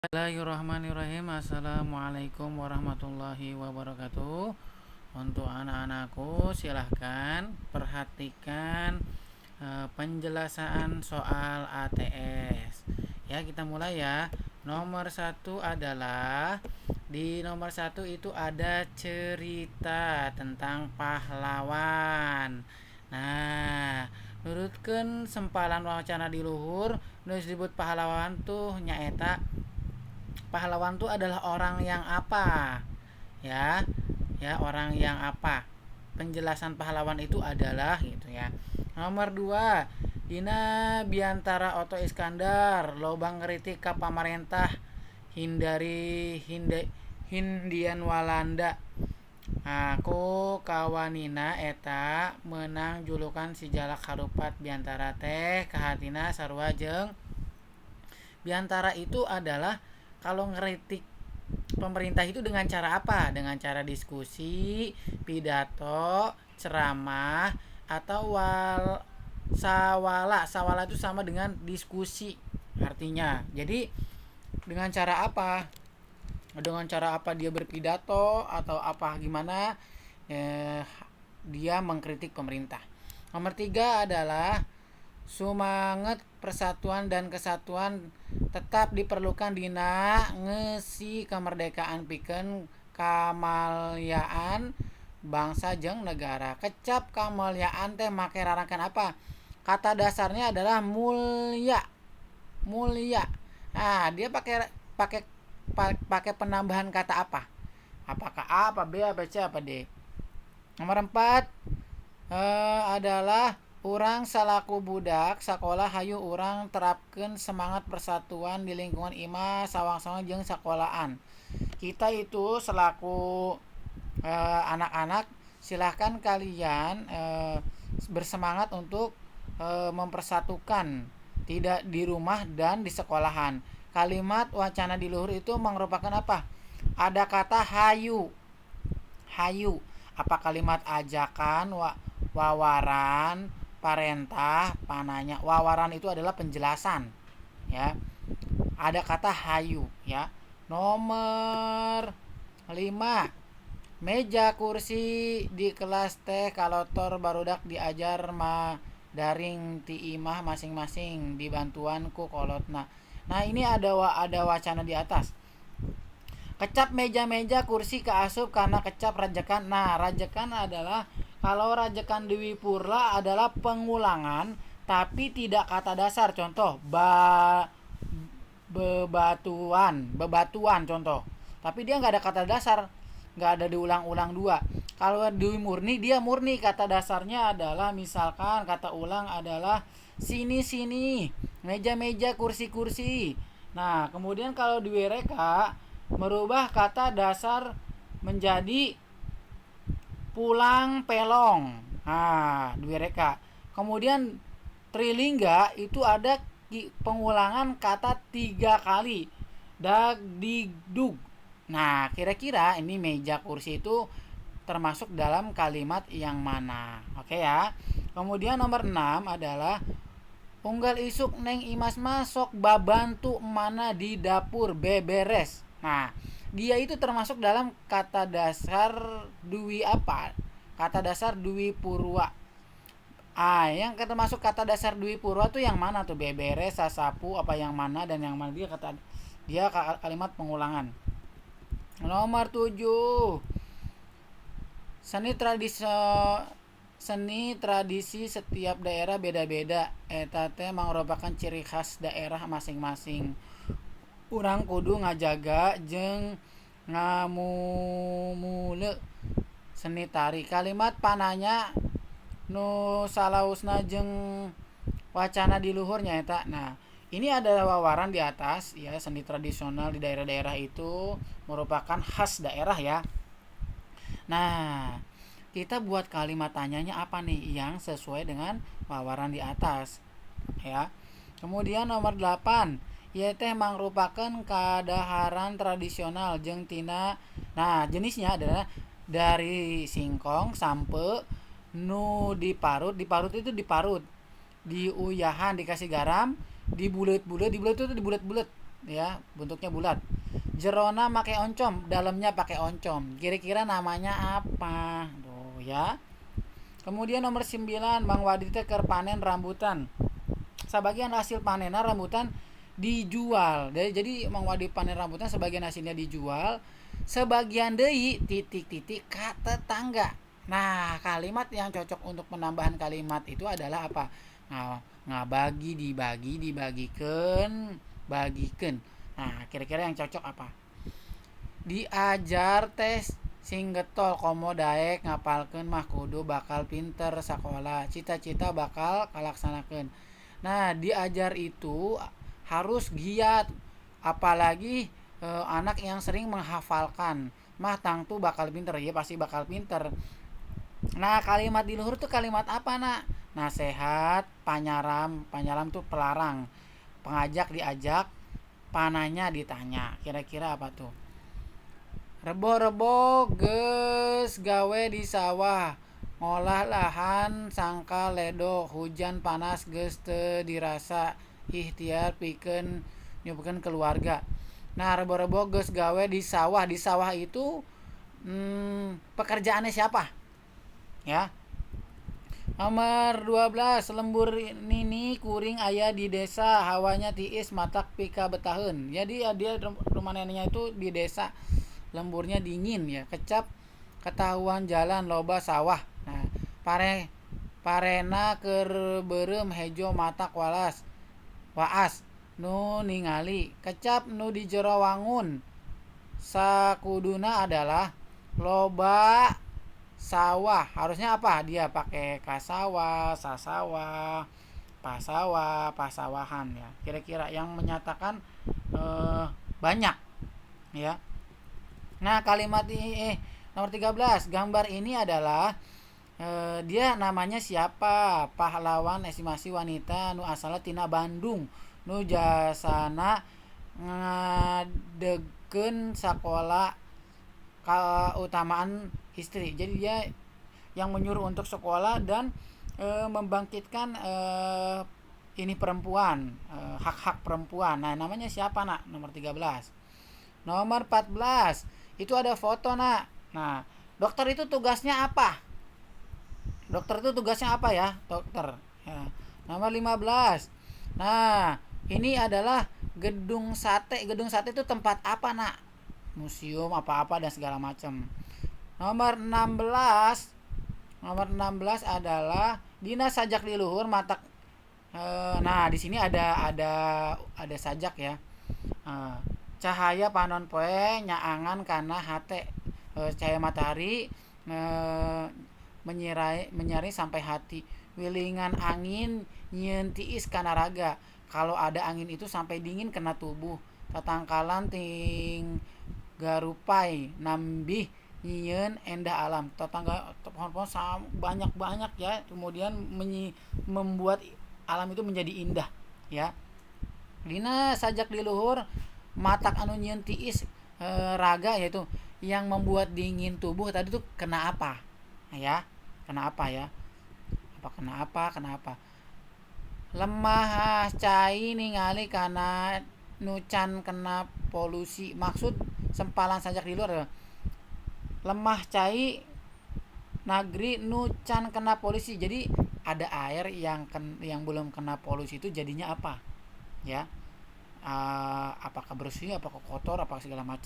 Bismillahirrahmanirrahim. Assalamualaikum warahmatullahi wabarakatuh. Untuk anak-anakku, silahkan perhatikan penjelasan soal ATS. Ya, kita mulai ya. Nomor 1 adalah, di nomor 1 itu ada cerita tentang pahlawan. Nah, nurutkeun sempalan wacana di luhur, nu disebut pahlawan tuh nyaeta pahlawan tuh adalah orang yang apa? Ya. Ya, orang yang apa? Penjelasan pahlawan itu adalah gitu ya. Nomor 2, dina biantara Otto Iskandar loba ngeritik ka pamarentah hindari Hindian Walanda. Nah, ku kawanina eta menang julukan si Jalak Harupat. Biantara teh kahatina sarua jeung biantara itu adalah kalau ngeritik pemerintah itu dengan cara apa? Dengan cara diskusi, pidato, ceramah, atau wal sawala. Sawala itu sama dengan diskusi artinya. Jadi dengan cara apa? Dengan cara apa dia berpidato atau apa gimana? Dia mengkritik pemerintah. Nomor 3 adalah sumanget persatuan dan kesatuan tetap diperlukan dina ngeusi kemerdekaan pikeun kamalyaan bangsa jeung negara. Kecap kamalyaan teh make rarangken apa? Kata dasarnya adalah mulia. Mulia. Nah, dia pakai pakai pakai penambahan kata apa? Apakah A, apa B, apa C, apa D? Nomor 4 adalah urang salaku budak sakola hayu urang terapkeun semangat persatuan di lingkungan imah, sawang-sawang jeung sakolahan. Kita itu selaku anak-anak, silahkan kalian bersemangat untuk mempersatukan tidak di rumah dan di sekolahan. Kalimat wacana di luhur itu merupakan apa? Ada kata hayu. Hayu. Apa kalimat ajakan, wawaran, parentah, pananya? Wawaran itu adalah penjelasan, ya. Ada kata hayu, ya. Nomor 5, meja kursi di kelas teh kalotor, barudak diajar mah daring ti imah masing-masing dibantuan ku kolotna. Nah, ini ada wacana di atas. Kecap meja-meja kursi keasup kana kecap rajekan. Nah, rajekan adalah, kalau rajekan Dwi Purwa adalah pengulangan tapi tidak kata dasar. Contoh bebatuan, bebatuan contoh. Tapi dia nggak ada kata dasar, nggak ada diulang-ulang dua. Kalau Dwi Murni, dia murni kata dasarnya adalah misalkan kata ulang adalah sini sini, meja-meja, kursi-kursi. Nah, kemudian kalau Dwi Reka merubah kata dasar menjadi pulang pelong. Nah, Dwi Reka. Kemudian Trilingga itu ada pengulangan kata tiga kali. Dag digdug. Nah, kira-kira ini meja kursi itu termasuk dalam kalimat yang mana? Oke ya. Kemudian nomor 6 adalah unggal isuk Neng Imas mah sok babantu emana di dapur beberes. Nah, dia itu termasuk dalam kata dasar Dwi apa? Kata dasar Dwi Purwa. Ah, yang termasuk kata dasar Dwi Purwa tuh yang mana tuh? Beberes, sasapu, apa yang mana dan yang mana? Dia kata dia kalimat pengulangan. Nomor 7. Seni tradisi setiap daerah beda-beda. Eta teh merupakan ciri khas daerah masing-masing. Urang kudu ngajaga jeung ngamumule seni tari. Kalimat pananya nu salausna jeung wacana di luhur nyaeta. Nah, ini adalah wawaran di atas ya, seni tradisional di daerah-daerah itu merupakan khas daerah ya. Nah, kita buat kalimat tanyanya apa nih yang sesuai dengan wawaran di atas ya. Kemudian nomor 8, ieu teh mangrupakeun kadaharan tradisional jeung tina. Nah, jenisnya adalah dari singkong sampeu nu diparut. Diparut itu diparut, diuyahan, dikasih garam, dibulet-bulet. Dibulet itu dibulet-bulet. ya, bentuknya bulat. Jerona make oncom, dalamnya pakai oncom. Kira-kira namanya apa? Tuh ya. Kemudian nomor 9, Mang Wadi teh keur panen rambutan. Sebagian hasil panenna rambutan dijual. Jadi Mang Wadi panen rambutan, sebagian hasilnya dijual, sebagian deui titik-titik ka tetangga. Nah, kalimat yang cocok untuk penambahan kalimat itu adalah apa? Nah, ngabagi, dibagi, dibagikan, bagikan. Nah, kira-kira yang cocok apa? Diajar teh sing getol, komo daek ngapalkeun mah kudu bakal pinter sakola, cita-cita bakal kalaksanakeun. Nah, diajar itu harus giat, apalagi anak yang sering menghafalkan mah tangtu bakal pinter ya, pasti bakal pinter. Nah, kalimat di luhur tuh kalimat apa, Nak? Nasehat, panyaram, panyaram tuh pelarang, pengajak diajak, pananya ditanya. Kira-kira apa tuh? Rebo-rebo geus gawe di sawah, ngolah lahan sangkal ledo, hujan panas geus teu dirasa, ikhtiar pikeun nyumputkeun keluarga. Nah, rebo-rebo geus gawe di sawah. Di sawah itu pekerjaannya siapa? Ya. Nomor 12, lembur nini kuring aya di desa, hawanya tiis matak pikabetaheun. Jadi ya, dia rumah neneknya itu di desa, lemburnya dingin ya. Kecap ketahuan jalan loba sawah. Nah, pare parena keur beureum hejo matak walas waas nu ningali. Kecap nu di jero wangun sakuduna adalah loba sawah. Harusnya apa? Dia pakai kasawa, sasawa, pasawa, pasawahan ya. Kira-kira yang menyatakan banyak ya. Nah, kalimat ini nomor 13, gambar ini adalah dia namanya siapa? Pahlawan estimasi wanita nu asalna tina Bandung, nu jasana ngadegkeun sakola keutamaan istri. Jadi dia yang menyuruh untuk sekolah dan membangkitkan ini perempuan, hak-hak perempuan. Nah, namanya siapa, Nak? Nomor 13. Nomor 14. Itu ada foto, Nak. Nah, dokter itu tugasnya apa? Dokter itu tugasnya apa ya, dokter? Ya. Nomor 15. Nah, ini adalah gedung sate. Gedung sate itu tempat apa, Nak? Museum apa-apa dan segala macam. Nomor 16. Nomor 16 adalah dina sajak di luhur matak nah, di sini ada sajak ya. Cahaya panon poe nyaangan kana hate, cahaya matahari menyirai menyari sampai hati. Wilingan angin nyieun tiis kana raga. Kalau ada angin itu sampai dingin kena tubuh. Tatangkalan tinggarupay nambih nyieun endah alam. Tetangga pohon-pohon banyak-banyak ya, kemudian membuat alam itu menjadi indah ya. Dina sajak di luhur matak anu nyieun tiis raga, yaitu yang membuat dingin tubuh tadi tuh kena apa ya? Kena apa ya? Apa kena apa? Kena apa? Lemah cai ningali kana nu can kena polusi. Maksud sempalan sajak di luar lemah cai nagri nu can kena polusi. Jadi ada air yang belum kena polusi itu jadinya apa ya, apakah bersih, apakah kotor, apa segala macam.